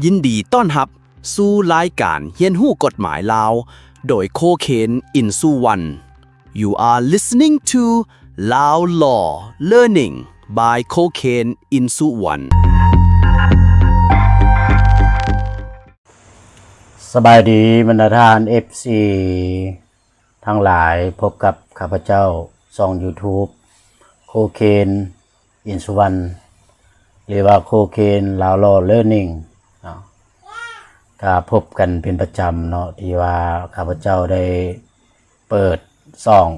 ຍິນດີຕ້ອນຮັບສູ່ລາຍການຮຽນຮູ້ກົດໝາຍລາວ ໂດຍ Cocaine Insuwan. You are listening to Lao Law Learning by Cocaine Insuwan. ສະບາຍດີບັນດາທ່ານ ເອັຟຊີ ທັງຫຼາຍ, ພົບກັບຂ້າພະເຈົ້າຊ່ອງ YouTube Cocaine Insuwan ຫຼືວ່າ Cocaine Lao Law Learning ເນາະ. ກະພົບກັນເປັນປະຈຳເນາະ ທີ່ວ່າຂ້າພະເຈົ້າໄດ້ເປີດຊ່ອງ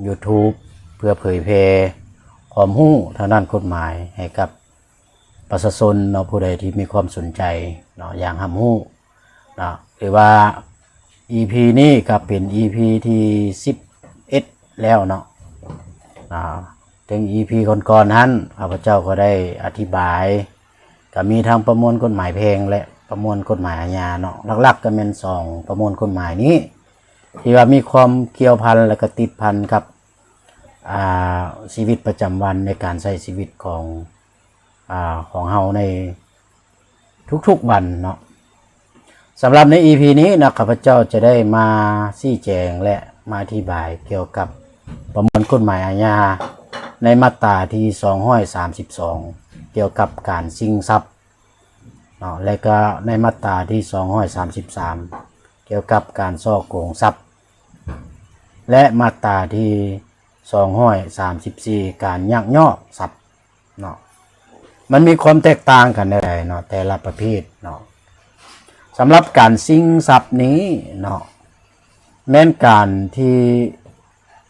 YouTube ເພື່ອເຜີຍແຜ່ຄວາມຮູ້ທາງດ້ານກົດໝາຍໃຫ້ກັບ ປະຊາຊົນເນາະ ຜູ້ໃດທີ່ມີຄວາມສົນໃຈເນາະ ຢາກຮັບຮູ້ເນາະ ຫຼືວ່າ ອີພີ ນີ້ກໍເປັນ ອີພີ ທີ ສິບເອັດ ແລ້ວເນາະ. ອາ ເຖິງ ອີພີ ກ່ອນໆຫັ້ນ ຂ້າພະເຈົ້າກໍໄດ້ອະທິບາຍ ກໍມີທັງປະມວນກົດໝາຍແພ່ງ ແລະ ປະມວນກົດໝາຍອາຍາເນາະ. ຫຼັກໆກໍແມ່ນສອງປະມວນກົດໝາຍນີ້ ທີ່ວ່າມີຄວາມກ່ຽວພັນ ແລະ ກໍຕິດພັນກັບ ອາ ຊີວິດປະຈຳວັນ ໃນການໃຊ້ຊີວິດຂອງ ອາ ຂອງເຮົາໃນທຸກໆວັນເນາະ. ສຳລັບໃນ ອີພີ ນີ້ເນາະ ຂ້າພະເຈົ້າຈະໄດ້ມາຊີ້ແຈງ ແລະ ມາອະທິບາຍກ່ຽວກັບປະມວນກົດໝາຍອາຍາ ໃນມາດຕາທີສອງຮ້ອຍສາມສິບສອງ ກ່ຽວກັບການຊິງຊັບເນາະ ແລະ ກໍໃນມາດຕາທີສອງຮ້ອຍສາມສິບສາມ ກ່ຽວກັບການສໍ້ໂກງຊັບ ແລະ ມາດຕາທີສອງຮ້ອຍສາມສິບສີ່ ການຍັກຍອກຊັບເນາະ. ມັນມີຄວາມແຕກຕ່າງກັນແນວໃດເນາະ ແຕ່ລະປະເພດເນາະ. ສຳລັບການຊິງຊັບນີ້ເນາະ ແມ່ນການທີ່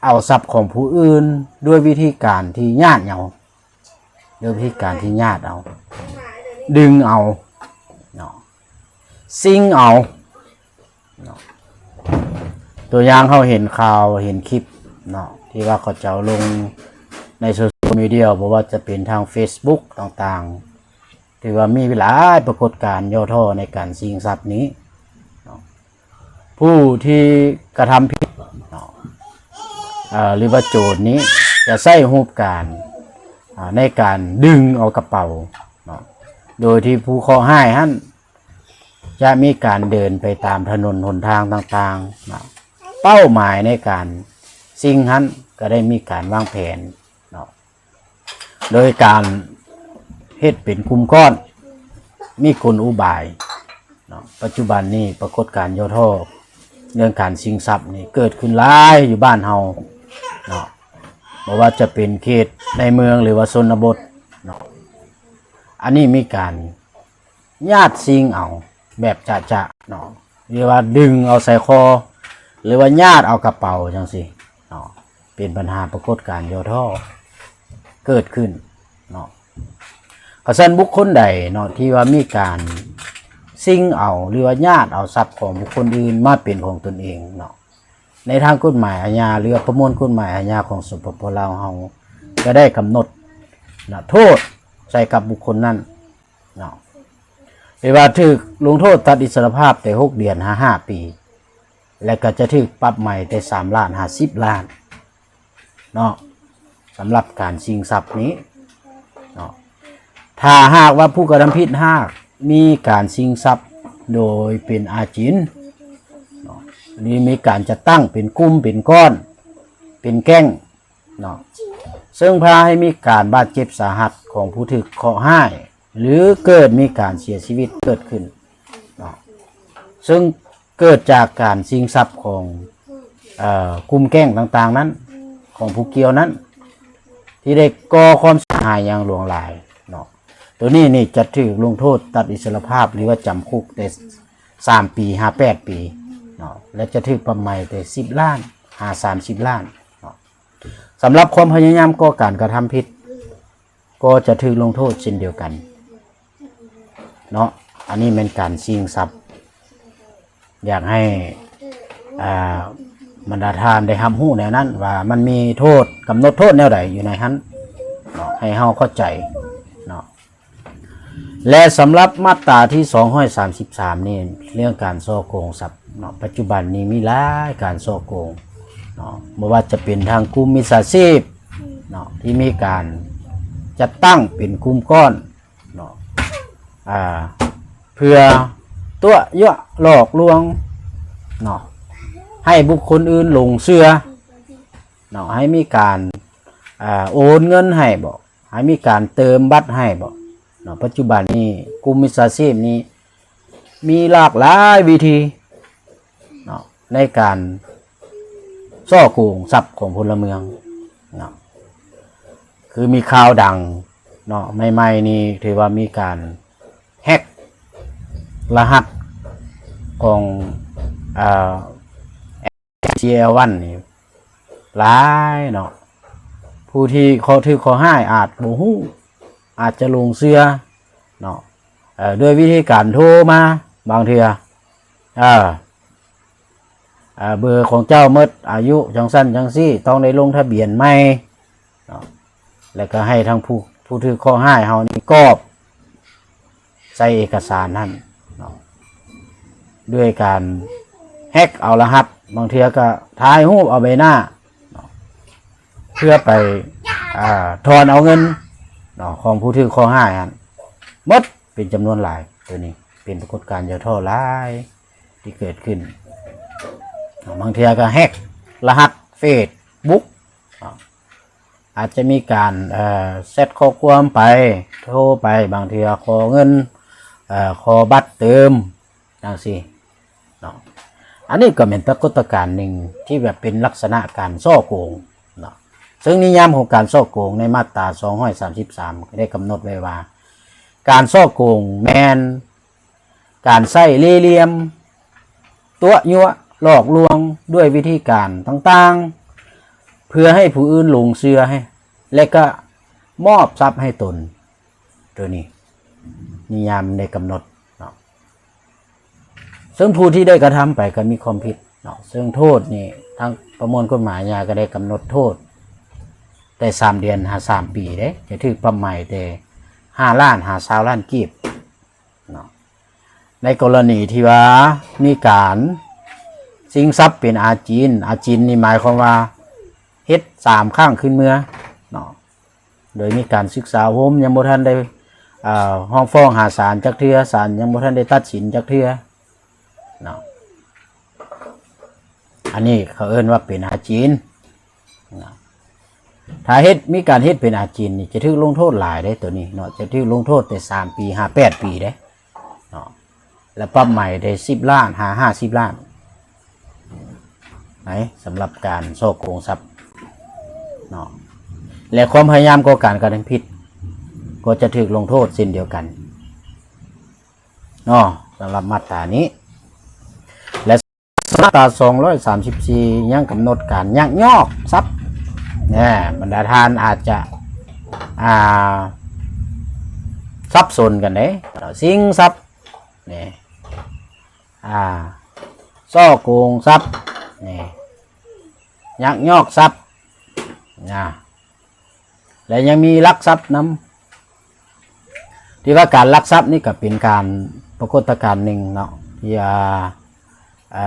ເອົາຊັບຂອງຜູ້ອື່ນດ້ວຍວິທີການທີ່ຍາດເອົາ ໂດຍວິທີການທີ່ຍາດເອົາ ດຶງເອົາເນາະ ຊິງເອົາເນາະ. ຕົວຢ່າງເຮົາເຫັນຂ່າວເຫັນຄລິບເນາະ ທີ່ວ່າເຂົາເຈົ້າລົງໃນໂຊຊຽວມີເດຍ ບໍ່ວ່າຈະເປັນທາງເຟສບຸກຕ່າງໆ ຖືວ່າມີຫຼາຍປາກົດການຫຍໍ້ທໍ້ໃນການຊິງຊັບນີ້ເນາະ. ຜູ້ທີ່ກະທຳຜິດເນາະ ເອີ ຫຼືວ່າໂຈນນີ້ຈະໃຊ້ຮູບການ ອາ ໃນການດຶງເອົາກະເປົາເນາະ ໂດຍທີ່ຜູ້ເຄາະຮ້າຍຫັ້ນຈະມີການເດີນໄປຕາມຖະໜົນຫົນທາງຕ່າງໆເນາະ. ເປົ້າໝາຍໃນການຊິງຫັ້ນກະໄດ້ມີການວາງແຜນເນາະ ໂດຍການເຮັດເປັນກຸ່ມກ້ອນ ມີກົນອຸບາຍເນາະ. ປັດຈຸບັນນີ້ປາກົດການຫຍໍ້ທໍ້ເລື່ອງການຊິງຊັບນີ້ເກີດຂຶ້ນຫຼາຍຢູ່ບ້ານເຮົາເນາະ ບໍ່ວ່າຈະເປັນເຂດໃນເມືອງ ຫຼືວ່າຊົນນະບົດເນາະ. ອັນນີ້ມີການຍາດຊິງເອົາແບບຈະໆເນາະ ຫຼືວ່າດຶງເອົາໃສ່ຄໍ ຫຼືວ່າຍາດເອົາກະເປົາຈັ່ງຊີ້ເນາະ. ເປັນບັນຫາປາກົດການຫຍໍ້ທໍ້ເກີດຂຶ້ນເນາະ. ຄັນຊັ້ນບຸກຄົນໃດເນາະ ທີ່ວ່າມີການຊິງເອົາ ຫຼືວ່າຍາດເອົາຊັບຂອງບຸກຄົນອື່ນມາເປັນຂອງຕົນເອງເນາະ ໃນທາງກົດໝາຍອາຍາ ຫຼືວ່າປະມວນກົດໝາຍອາຍາຂອງ ສປປ ລາວ ເຮົາ ກໍໄດ້ກຳນົດນະ ໂທດໃສ່ກັບບຸກຄົນນັ້ນເນາະ ຫຼືວ່າຖືກລົງໂທດຕັດອິດສະລະພາບແຕ່ຫົກເດືອນຫາຫ້າປີ ແລະ ກໍຈະຖືກປັບໃໝແຕ່ສາມລ້ານຫາສິບລ້ານເນາະ ສຳລັບການຊິງຊັບນີ້ເນາະ. ຖ້າຫາກວ່າຜູ້ກະທຳຜິດຫາກມີການຊິງຊັບໂດຍເປັນອາຈິນເນາະ ຫຼືມີການຈັດຕັ້ງເປັນກຸ່ມເປັນກ້ອນເປັນແກ້ງເນາະ ເຊິ່ງພາໃຫ້ມີການບາດເຈັບສາຫັດຂອງຜູ້ຖືກເຄາະຮ້າຍ ຫຼືເກີດມີການເສຍຊີວິດເກີດຂຶ້ນເນາະ ເຊິ່ງເກີດຈາກການຊິງຊັບຂອງ ເອີ ກຸ່ມແກ້ງຕ່າງໆນັ້ນ ຂອງຜູ້ກ່ຽວນັ້ນ ທີ່ໄດ້ກໍ່ຄວາມເສຍຫາຍຢ່າງຫຼວງຫຼາຍເນາະ. ໂຕນີ້ນີ້ຈະຖືກລົງໂທດຕັດອິດສະລະພາບ ຫຼືວ່າຈຳຄຸກແຕ່ສາມປີຫາແປດປີເນາະ ແລະ ຈະຖືກປັບໃໝແຕ່ສິບລ້ານຫາສາມສິບລ້ານເນາະ. ສຳລັບຄວາມພະຍາຍາມກໍ່ການກະທຳຜິດ ກໍຈະຖືກລົງໂທດເຊັ່ນດຽວກັນເນາະ. ອັນນີ້ແມ່ນການຊິງຊັບ ຢາກໃຫ້ ອ່າ ບັນດາທ່ານໄດ້ຮັບຮູ້ແນວນັ້ນ ວ່າມັນມີໂທດ ກຳນົດໂທດແນວໃດຢູ່ໃນຫັ້ນເນາະ ໃຫ້ເຮົາເຂົ້າໃຈເນາະ. ແລະ ສຳລັບມາດຕາທີສອງຮ້ອຍສາມສິບສາມນີ້ ເລື່ອງການສໍ້ໂກງຊັບເນາະ ປັດຈຸບັນນີ້ມີຫຼາຍການສໍ້ໂກງເນາະ ບໍ່ວ່າຈະເປັນທາງກຸ່ມມິດສາຊີບເນາະ ທີ່ມີການຈັດຕັ້ງເປັນກຸ່ມກ້ອນເນາະ ອ່າ ເພື່ອຕົວະຍົວະຫຼອກລວງເນາະ ໃຫ້ບຸກຄົນອື່ນຫຼົງເຊື່ອເນາະ ໃຫ້ມີການ ອ່າ ໂອນເງິນໃຫ້ບໍ ໃຫ້ມີການເຕີມບັດໃຫ້ບໍເນາະ. ປັດຈຸບັນນີ້ກຸ່ມມິດສາຊີບນີ້ມີຫຼາກຫຼາຍວິທີເນາະ ໃນການສໍ້ໂກງຊັບຂອງພົນລະເມືອງເນາະ. ຄືມີຂ່າວດັງເນາະ ໃໝ່ໆນີ້ຖືວ່າມີການແຮັກລະຫັດຂອງ ອ່າ ຊີແອລວັນນີ້ຫຼາຍເນາະ. ຜູ້ທີ່ເຄາະຖືກເຄາະຮ້າຍອາດບໍ່ຮູ້ ອາດຈະຫຼົງເຊື່ອເນາະ ເອີ ດ້ວຍວິທີການໂທມາບາງເທື່ອ ເອີ ເອີ ເບີຂອງເຈົ້າໝົດອາຍຸ ຈັ່ງຊັ້ນຈັ່ງຊີ້ ຕ້ອງໄດ້ລົງທະບຽນໃໝ່ເນາະ ແລ້ວກໍໃຫ້ທາງຜູ້ ຜູ້ຖືກເຄາະຮ້າຍເຮົານີ້ກອບໃສ່ເອກະສານຫັ້ນເນາະ ດ້ວຍການແຮັກເອົາລະຫັດ ບາງເທື່ອກໍຖ່າຍຮູບເອົາໃບໜ້າເນາະ ເພື່ອໄປ ອ່າ ຖອນເອົາເງິນເນາະ ຂອງຜູ້ຖືກເຄາະຮ້າຍຫັ້ນໝົດເປັນຈຳນວນຫຼາຍ. ໂຕນີ້ເປັນປາກົດການຫຍໍ້ທໍ້ຫຼາຍ ທີ່ເກີດຂຶ້ນ ບາງເທື່ອກໍແຮັກລະຫັດເຟສບຸກ ອາດຈະມີການ ເອີ ແຊັດຂໍ້ຄວາມໄປ ໂທໄປ ບາງເທື່ອຂໍເງິນ ເອີ ຂໍບັດເຕີມຈັ່ງຊີ້ເນາະ. ອັນນີ້ກໍແມ່ນປາກົດການໜຶ່ງທີ່ແບບເປັນລັກສະນະການສໍ້ໂກງເນາະ ເຊິ່ງນິຍາມຂອງການສໍ້ໂກງໃນມາດຕາສອງຮ້ອຍສາມສິບສາມ ໄດ້ກຳນົດໄວ້ວ່າ ການສໍ້ໂກງແມ່ນ ການໃຊ້ເລ່ຫຼ່ຽມ ຕົວະຍົວະຫຼອກລວງດ້ວຍວິທີການຕ່າງໆ ເພື່ອໃຫ້ຜູ້ອື່ນຫຼົງເຊື່ອໃຫ້ ແລະກະມອບຊັບໃຫ້ຕົນ. ໂຕນີ້ນິຍາມໄດ້ກຳນົດເນາະ ເຊິ່ງຜູ້ທີ່ໄດ້ກະທຳໄປກໍມີຄວາມຜິດເນາະ ເຊິ່ງໂທດນີ້ທາງປະມວນກົດໝາຍອາຍາກໍໄດ້ກຳນົດໂທດແຕ່ສາມເດືອນຫາສາມປີເດ້ ຈະຖືກປັບໃໝແຕ່ຫ້າລ້ານຫາຊາວລ້ານກີບ ເນາະ ໃນກໍລະນີທີ່ວ່າມີການຊິງຊັບເປັນອາຈີນ ອາຈີນນີ້ໝາຍຄວາມວ່າເຮັດສາມຄັ້ງຄືນເມືອເນາະ ໂດຍມີການສຶກສາອົບຮົມ ຍັງບໍ່ທັນໄດ້ ເອີ ຮ້ອງຟ້ອງຫາສານຈັກເທື່ອ ສານຍັງບໍ່ທັນໄດ້ຕັດສິນຈັກເທື່ອເນາະ. ອັນນີ້ເຂົາເອີ້ນວ່າເປັນອາຈີນນະ ຖ້າເຮັດ ມີການເຮັດເປັນອາຈີນນີ້ ຈະຖືກລົງໂທດຫຼາຍເດ້ ໂຕນີ້ເນາະ ຈະຖືກລົງໂທດແຕ່ສາມປີຫາແປດປີເດ້ເນາະ ແລະປັບໃໝໄດ້ສິບລ້ານຫາຫ້າສິບລ້ານໃນ ສຳລັບການສໍ້ໂກງຊັບເນາະ ແລະຄວາມພະຍາຍາມກໍ່ການກະທຳຜິດ ກໍຈະຖືກລົງໂທດເຊັ່ນດຽວກັນເນາະ ສຳລັບມາດຕານີ້ ແລະ ມາດຕາສອງຮ້ອຍສາມສິບສີ່ ຍັງກຳນົດການຍັກຍອກຊັບ ແນ່ ບັນດາທ່ານອາດຈະ ອ່າ ສັບສົນກັນເດ້ ຊິງຊັບ ນີ້ ອ່າ ສໍ້ໂກງຊັບ ນີ້ ຍັກຍອກຊັບນະ ແລະຍັງມີລັກຊັບນຳ ທີ່ວ່າການລັກຊັບນີ້ກໍເປັນການ ປາກົດການໜຶ່ງເນາະ ທີ່ວ່າ ເອີ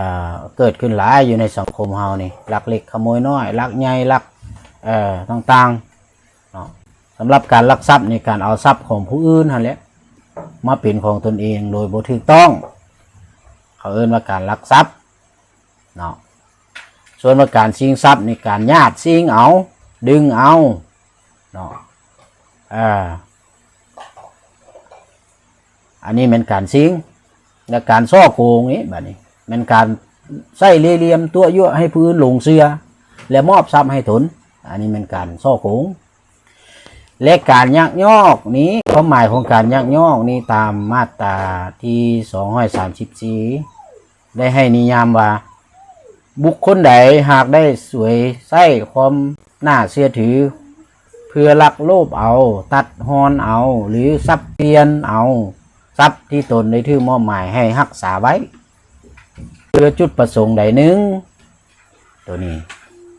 ເກີດຂຶ້ນຫຼາຍຢູ່ໃນສັງຄົມເຮົານີ້ ລັກເລັກຂະໂມຍນ້ອຍ ລັກໃຫຍ່ ລັກ ເອີ ຕ່າງໆເນາະ. ສຳລັບການລັກຊັບນີ້ ການເອົາຊັບຂອງຜູ້ອື່ນຫັ້ນແຫຼະ ມາເປັນຂອງຕົນເອງໂດຍບໍ່ຖືກຕ້ອງ ເຂົາເອີ້ນວ່າການລັກຊັບເນາະ. ສ່ວນວ່າການຊິງຊັບນີ້ ການຍາດຊິງເອົາ ດຶງເອົາເນາະ ເອີ ອັນນີ້ແມ່ນການຊິງ ແລະການສໍ້ໂກງນີ້ ບາດນີ້ແມ່ນການໃຊ້ເລ່ຫຼ່ຽມຕົວະຍົວະໃຫ້ຜູ້ອື່ນຫຼົງເຊື່ອ ແລະມອບຊັບໃຫ້ຕົນ ອັນນີ້ແມ່ນການສໍ້ໂກງ. ແລະການຍັກຍອກນີ້ ຄວາມໝາຍຂອງການຍັກຍອກນີ້ ຕາມມາດຕາທີສອງຮ້ອຍສາມສິບສີ່ ໄດ້ໃຫ້ນິຍາມວ່າ ບຸກຄົນໃດຫາກໄດ້ສວຍໃຊ້ຄວາມໜ້າເຊື່ອຖື ເພື່ອລັກໂລບເອົາ, ຕັດຮອນເອົາ ຫຼື ສັບປ່ຽນເອົາຊັບທີ່ຕົນໄດ້ຖືກມອບໝາຍໃຫ້ຮັກສາໄວ້ ເພື່ອຈຸດປະສົງໃດໜຶ່ງ ໂຕນີ້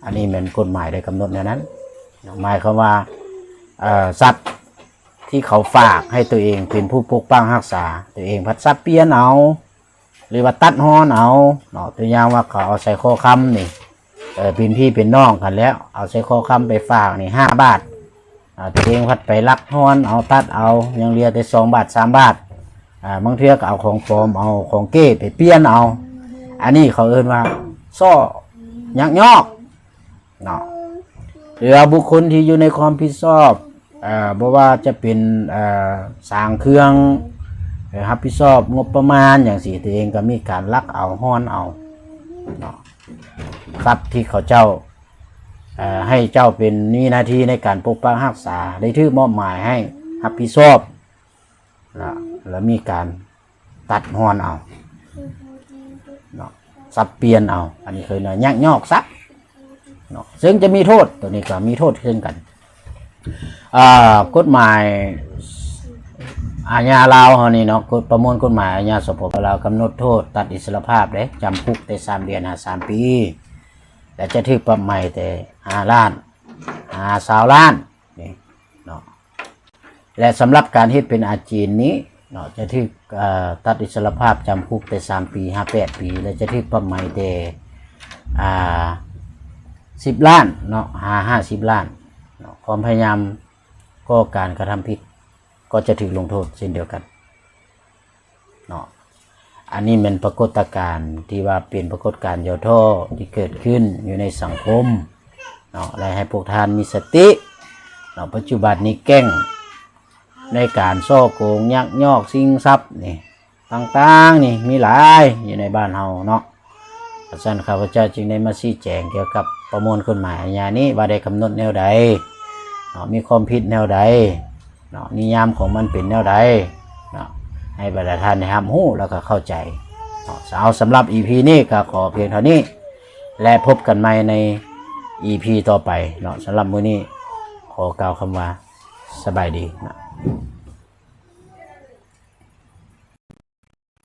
ອັນນີ້ແມ່ນກົດໝາຍໄດ້ກຳນົດແນວນັ້ນ ໝາຍຄວາມວ່າ ເອີ ສັດທີ່ເຂົາຝາກໃຫ້ຕົວເອງເປັນຜູ້ປົກປັກຮັກສາ ຕົວເອງພັດສັບປ່ຽນເອົາ ຫຼືວ່າຕັດຮອນເອົາເນາະ. ຕົວຢ່າງວ່າເຂົາເອົາສາຍຄໍຄຳນີ້ ເອີ ເປັນພີ່ເປັນນ້ອງກັນແລ້ວ ເອົາສາຍຄໍຄຳໄປຝາກນີ້ຫ້າບາດ ອາ ຕົວເອງພັດໄປລັກຮອນເອົາ ຕັດເອົາ ຍັງເຫຼືອແຕ່ສອງບາດ ສາມບາດ ອ່າ ບາງເທື່ອກໍເອົາຂອງປອມ ເອົາຂອງເກ້ໄປປ່ຽນເອົາ ອັນນີ້ເຂົາເອີ້ນວ່າສໍ້ຍັກຍອກເນາະ ຫຼືວ່າບຸກຄົນທີ່ຢູ່ໃນຄວາມຜິດຊອບ ເອີ ບໍ່ວ່າຈະເປັນ ເອີ ສ້າງເຄື່ອງ ເອີ ຮັບຜິດຊອບງົບປະມານຫຍັງຊີ້ ຕົວເອງກໍມີການລັກເອົາ ຮ່ອນເອົາເນາະ ຊັບທີ່ເຂົາເຈົ້າ ເອີ ໃຫ້ເຈົ້າເປັນ ມີໜ້າທີ່ໃນການປົກປັກຮັກສາ ໄດ້ຖືກມອບໝາຍໃຫ້ຮັບຜິດຊອບ ແລະ ແລະມີການຕັດຮ່ອນເອົາເນາະ ສັບປ່ຽນເອົາ ອັນນີ້ຄືວ່າຍັກຍອກຊັບເນາະ ເຊິ່ງຈະມີໂທດ ໂຕນີ້ກໍມີໂທດເຊັ່ນກັນ ອ່າ ກົດໝາຍອາຍາລາວເຮົານີ້ເນາະ ກົດ ປະມວນກົດໝາຍອາຍາ ສປປ ລາວ ກຳນົດໂທດຕັດອິດສະຫຼະພາບເດ້ ຈຳຄຸກແຕ່ສາມເດືອນຫາສາມປີ ແລະຈະຖືກປັບໃໝແຕ່ຫ້າລ້ານຫາຊາວລ້ານນີ້ເນາະ ແລະສຳລັບການເຮັດເປັນອາຈີນນີ້ເນາະ ຈະຖືກ ເອີ ຕັດອິດສະຫຼະພາບ ຈຳຄຸກແຕ່ສາມປີຫາແປດປີ ແລະຈະຖືກປັບໃໝແຕ່ ອ່າ ສິບລ້ານເນາະ ຫາຫ້າສິບລ້ານເນາະ ຄວາມພະຍາຍາມກໍ່ການກະທຳຜິດ ກໍຈະຖືກລົງໂທດເຊັ່ນດຽວກັນເນາະ ອັນນີ້ແມ່ນປາກົດຕະການທີ່ວ່າເປັນປາກົດການຫຍໍ້ທໍ້ທີ່ເກີດຂຶ້ນຢູ່ໃນສັງຄົມເນາະ ແລະໃຫ້ພວກທ່ານມີສະຕິເນາະ ປັດຈຸບັນນີ້ແກ້ງໃນການສໍ້ໂກງ ຍັກຍອກ ຊິງຊັບນີ້ ຕ່າງໆນີ້ມີຫຼາຍຢູ່ໃນບ້ານເຮົາເນາະ ສະນັ້ນຂ້າພະເຈົ້າຈຶ່ງໄດ້ມາຊີ້ແຈງກ່ຽວກັບປະມວນກົດໝາຍອາຍານີ້ ວ່າໄດ້ກຳນົດແນວໃດເນາະ ມີຄວາມຜິດແນວໃດເນາະ ນິຍາມຂອງມັນເປັນແນວໃດເນາະ ໃຫ້ບັນດາທ່ານໄດ້ຮັບຮູ້ ແລ້ວກໍເຂົ້າໃຈເນາະ ເອົາ ສຳລັບອີພີນີ້ກໍຂໍພຽງເທົ່ານີ້ ແລະພົບກັນໃໝ່ໃນອີພີຕໍ່ໄປເນາະ ສຳລັບມື້ນີ້ຂໍກ່າວຄຳວ່າ ສະບາຍດີເນາະ.